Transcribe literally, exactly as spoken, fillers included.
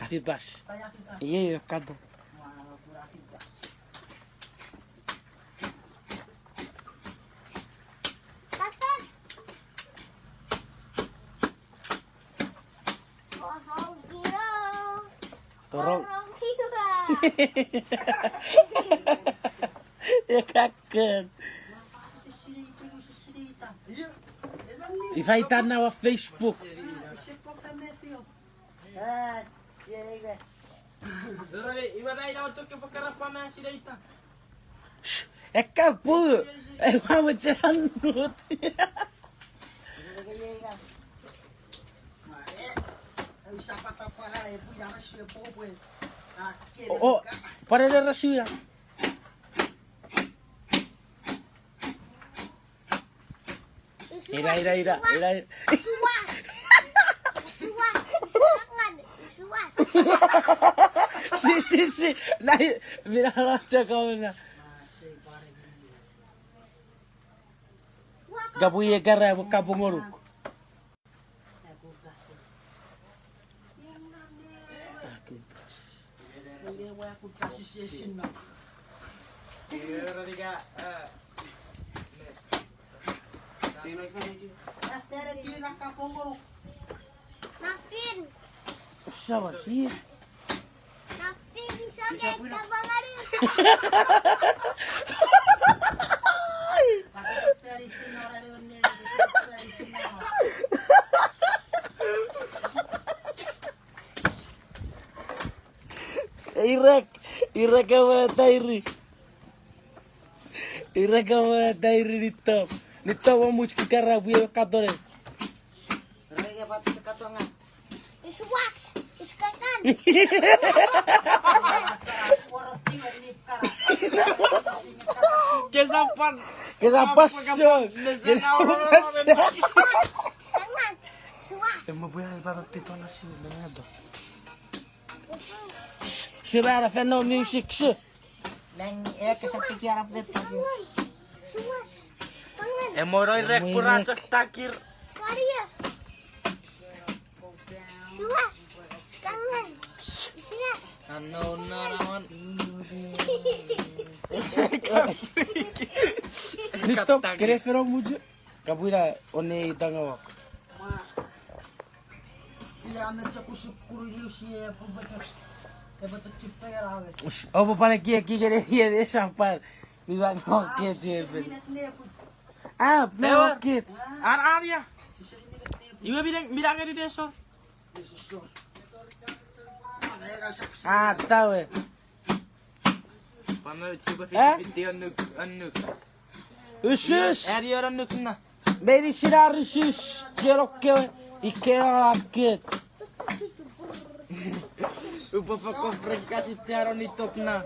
Afipas. Iei, iei, kato. Toro. Ekakken. Ifa ita na wa Facebook. Sh, ekka pu. Ewa mochen annut. O, o, pwan ena rasuya. Ina, ina, ina, ina. Si, si, si. Nai, mina na chok, mina. Kapwe iei kara, kapwe ngonuk. Muffin. Sama si. Muffin, sama, sama. Irek, irek ewe tairi. Irek ewe tairi nitom. Nitom omuch kukara pwe ewe katone. Irek ewe pat se katonga. Is was, is kakan. Kesapan. Kesapan song. Kesapan song. Emma pwe ai paro pito na si menado. Sibara feno music si. Nang eke sapiki ara feno. Emoroi rek pura chok takir. Ano narawan. Nitok kere feno muju. Kapwe ina one itangawak. Opo pwan ekieki ngeni ie mesapan. Mi wangawak keti epen. Ah, me wangawak keti. Ar, ar ia. Iwe mina, mina ngeni nesor. Ah, tawe. Pano, sipwe fiti, fiti annuk, annuk. Usus. Ari ora annuk na. Meinisin ar usus, chierokewe, ikena akket. Upwe foko frek kasi charo nitok na.